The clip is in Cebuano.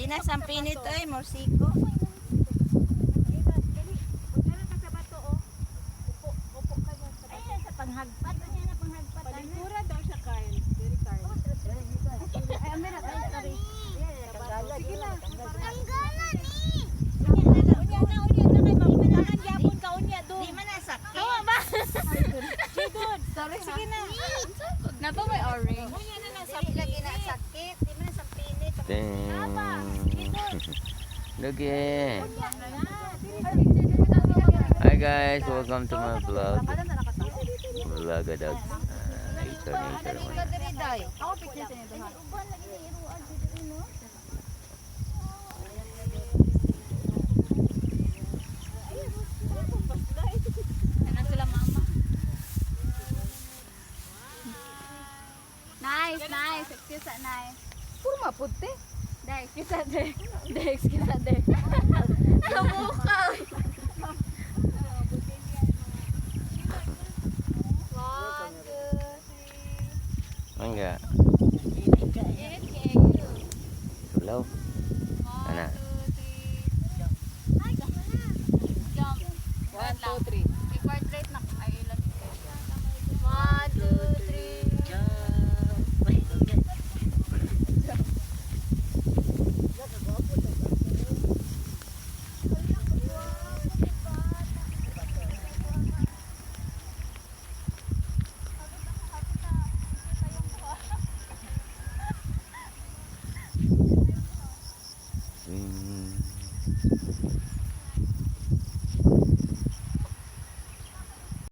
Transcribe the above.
Di na sampinit ay morsiko. Magkaroon ka sa bato, oh. Upo, upo ka dyan sa bato. Ay, sa panghagpat. Ano na panghagpat? Palingkura daw siya, Kyle. Very Kyle. Ay, amin na tayo. Sorry. Sige na. Tanggala ni. Unya na, unya na. Kay mapuntahan gyapon ka unya do. Di man na sakit. Tama ba? Jidon. Sorry, sige na. Napa may orange. Unya na lang sa Dili lagi na sakit. Di man na sampinit. Dang. Look. Hi guys, welcome to my vlog. Vlog a dog. Nature, nature Ka man. diri day. Ako picture sa nito ha. Uban lagi ni iruan dito no. Ano sila mama? Nice, nice. Excuse that, nice. Puro maputi. De, excuse that, de. De, excuse that, de. Sa mukha. One, two, three. Mangga. Init kayo. Sulaw.